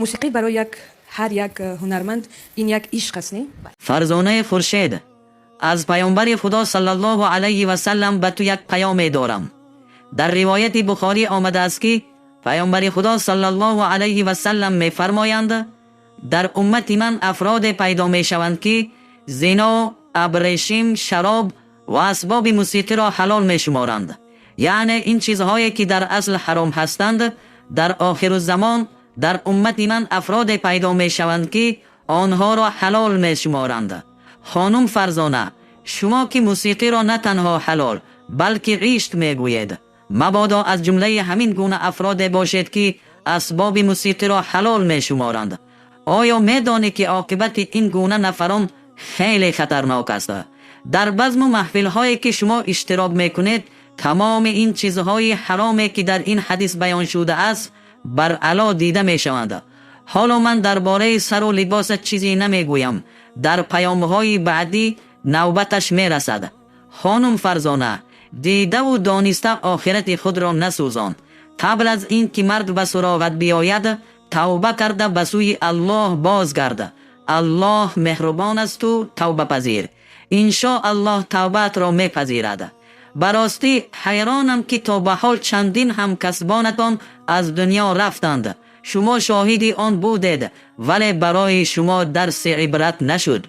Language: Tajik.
Мусиқӣ барои як ҳар як ҳунарманд ин як ишқ аст, не? Фарзонаи Хуршед, аз паёмбари Худо саллаллоҳу алайҳи васаллам ба ту як паёме дорам. Дар ривояти Бухорӣ омадааст, ки паёмбари Худо саллаллоҳу алайҳи васаллам мефармоянд: дар уммати ман афроде пайдо мешаванд, ки зино, абрешим, шароб ва асбоби мусиқиро ҳалол мешуморанд. Яъне ин чизҳое, ки дар асл ҳаром ҳастанд, дар охирузамон дар уммати ман афроде пайдо мешаванд, ки онҳоро ҳалол мешуморанд. Хонум Фарзона, шумо ки мусиқиро на танҳо ҳалол, балки ишқ мегӯед, мабодо аз ҷумлаи ҳамин гуна афроде бошед, ки асбоби мусиқиро ҳалол мешуморанд. Оё медонӣ, ки оқибати ин гуна нафарон хеле хатарнок аст? Дар базму маҳфилҳое, ки шумо иштирок мекунед, тамоми ин чизҳои ҳароме, ки дар ин ҳадис баён шудааст, баръало дида мешаванд. Ҳоло ман дар бораи сару либосат чизе намегӯям, дар паёмҳои баъдӣ навбаташ мерасад. Хонум Фарзона, дидаву дониста охирати худро насӯзон. Қабл аз ин ки марг ба суроғат биёяд, тавба карда ба сӯи Аллоҳ бозгард. Аллоҳ меҳрубон асту тавбапазир. Иншоаллоҳ, тавбаатро мепазирад. Ба ростӣ ҳайронам, ки то ба ҳол чандин ҳамкасбонатон аз дунё рафтанд, шумо шоҳиди он будед, вале барои шумо дарси ибрат нашуд.